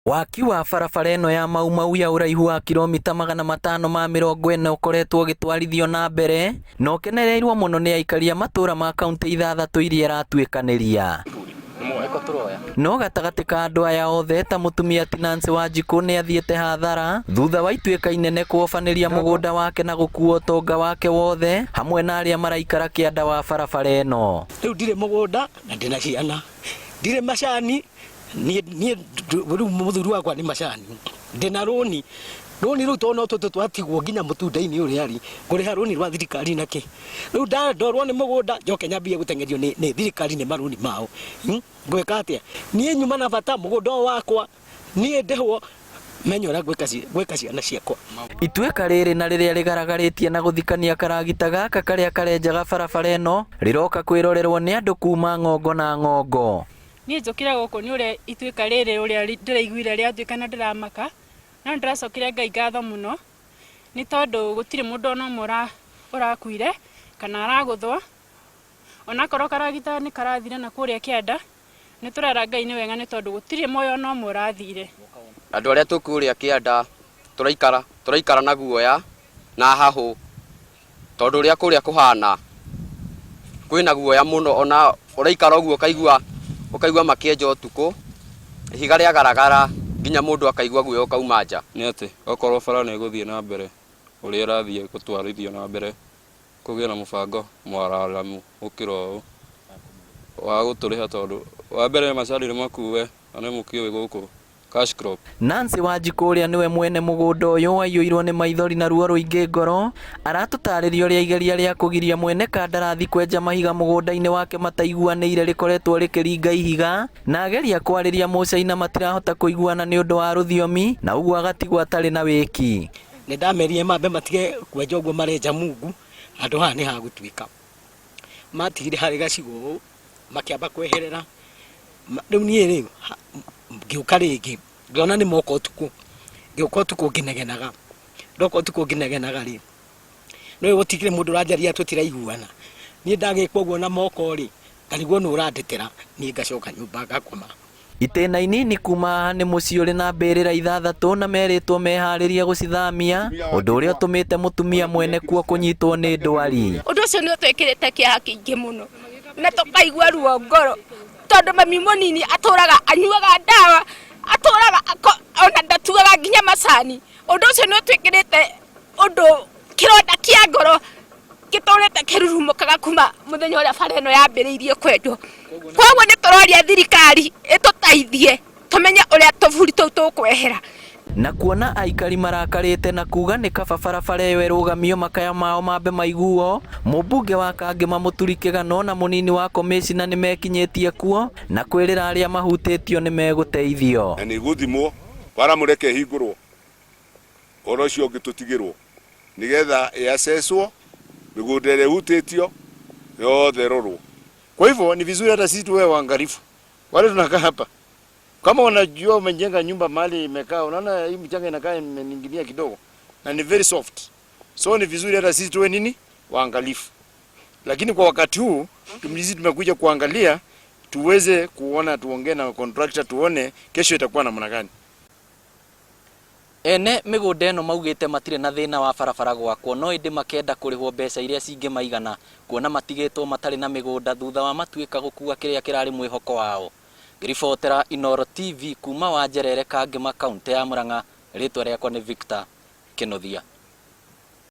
Waki wa barabara ĩno ya Mau Mau ya ũraihu wa kiromita 540 ũkoretwo ũgĩtwarithio na mbere na ũkenereirwo mũno nĩ aikari a matũũra ma kauntĩ ithathatũ iria ĩratuĩkanĩria. No gatagatĩ ka andũ aya othe ta mũtumia ti Nancy Wanjikũ nĩ athiĩte hathara thutha wa ituĩka inene kũobanĩria mũgũnda wake na gũkua ũtonga wake wothe hamwe na arĩa maraikara kĩanda wa barabara ĩno. Rĩu ndirĩ mũgũnda na ndĩna ciana, ndirĩ macani niĩ niĩ rĩu mũthuri wakwa nĩ macani, ndĩna rũni, rũni rũu tondũ no tũtũ twatigwo nginya mũtunda-inĩ ũrĩa rĩ, ngũrĩha rũni rwa thirikari nakĩ? Rĩu ndorwo nĩ mũgũnda njoke nyambie gũteng'erio nĩ nĩ thirikari nĩ marũni mao, ngwĩka atĩa? Niĩ nyuma na bata mũgũnda ũyũ wakwa niĩ ndĩhwo menye ũrĩa ngwĩka ngwĩka ciana ciakwa. Ituĩka rĩrĩ na rĩrĩa rĩgaragarĩtie na gũthikania karagita gaka karĩa karenjaga barabara ĩno rĩroka kwĩrorerwo nĩ andũ kuma ng'ongo na ng'ongo. Niĩ njũkire gũkũ nĩ ũrĩa ituĩka rĩrĩ ũrĩa ndĩraiguire rĩatuĩka na ndĩramaka, no nĩ ndĩracokeria Ngai ngatho mũno, nĩ tondũ gũtirĩ mũndũ ona ũmwe ũrakuire kana aragũthwo, onakorwo karagita nĩ karathire na kũrĩa kĩanda, nĩ tũrera Ngai nĩ wega nĩ tondũ gũtirĩ muoyo ona ũmwe ũrathire. Andũ arĩa twĩ kũrĩa kĩanda tũraikara tũraikara na guoya na hahũ tondũ ũrĩa kũrĩa kũhana kwĩna guoya mũno ona ũraikara ũguo ũkaigua ũkaigua makĩenja ũtukũ, ihiga rĩagaragara nginya mũndũ akaigua guoya ũkauma nja. Nĩ atĩ okorwo bara nĩ ĩgũthiĩ na mbere ũrĩa ĩrathiĩ gũtwarithio na mbere, kũgĩe na mũbango mwararamu gũkĩra ũũ wa gũtũrĩha tondũ wa mbere macani nĩ makue na nĩ mũkĩũĩ gũkũ Cash crop. Nancy Wanjikũ ũrĩa nĩwe mwene mũgũnda ũyũ aiyũirwo nĩ maithori na ruo rũingĩ ngoro, aratũtarĩria ũrĩa igeria rĩa kũgiria mwene kandarathi kwenja mahiga mũgũnda-inĩ wake mataiguanĩire rĩkoretwo rĩkĩringa ihiga, na ageria kwarĩria mũcaina matirahota kũiguana nĩ ũndũ wa rũthiomi na ũguo agatigwo atarĩ na wĩki. Nĩ ndamerire mambe matige kwenja ũguo marenja mungu, handũ haha nĩ hagũtuĩka. Matigire harĩ gacigo ũũ, makĩamba kweherera. Rĩu niĩ rĩ, ngĩũka rĩngĩ, ngĩona nĩ moka ũtukũ, ngĩũka ũtukũ ngĩnegenaga, ndoka ũtukũ ngĩnegenaga rĩ, nĩ ũĩ gũtikĩrĩ mũndũ ũranjarĩria tũtiraiguana, niĩ ndagĩka ũguo na moko rĩ, ngarigwo nũ ũrandetera, niĩ ngacoka nyũmba ngakoma. Itĩna inini kuuma haha nĩ mũciĩ ũrĩ na mbĩrĩra ithathatũ na merĩtwo meharĩrie gũcithamia, ũndũ ũrĩa ũtũmĩte mũtumia mwene kuo kũnyitwo nĩ ndwari. Ũndũ ũcio nĩ ũtwĩkĩrĩte kĩeha kĩingĩ mũno na tũkaigua ruo ngoro tondũ mami mũnini atũraga anyuaga ndawa, atũraga ona ndatuaga nginya macani. Ũndũ ũcio nĩ ũtwĩkĩrĩte ũndũ kĩronda kĩa ngoro gĩtũrĩte kĩrurumũkaga kuma mũthenya ũrĩa bara ĩno yambĩrĩirie kwenjwo. Koguo nĩ tũroria thirikari ĩtũteithie tũmenye ũrĩa tũburi tũu tũkwehera. Na kuona aikari marakarĩte na kuga nĩ kaba barabara ĩyo ĩrũgamio makaya mao mambe maiguo, mũmbunge wa Kangema Mũturi Kĩgano na mũnini wa komĩcina nĩ mekinyĩtie kuo na kwĩrĩra arĩa mahutĩtio nĩ megũteithio. Na nĩ ĩgũthimwo bara mũreke ĩhingũrwo ũhoro ũcio ũngĩ tũtigĩrwo nĩgetha ĩ-assesswo mĩgũnda ĩrĩa ĩhutĩtio yothe ĩrorwo. Kwa hivyo ni vizuri hata sisi tuwe waangalifu, wale tunakaa hapa, kama unajua umejenga nyumba mahali imekaa, unaona hii mchanga inakaa imening'inia kidogo na ni very soft, so ni vizuri hata sisi tuwe nini, waangalifu. Lakini kwa wakati huu sisi tumekuja kuangalia tuweze kuona, tuongee na contractor tuone kesho itakuwa namna gani. Ene mĩgũnda ĩno maugĩte matirĩ na thĩna wa barabara gwakwo no ĩndĩ makenda kũrĩhwo mbeca iria cingĩmaigana kuona matigĩtwo matarĩ na mĩgũnda thutha wa matuĩka gũkua kĩrĩa kĩrarĩ mwĩhoko wao. Ngĩribotera Inooro TV kuma Wanjerere Kangema kauntĩ ya Murang'a, rĩtwa rĩakwa nĩ Victor Kĩnuthia.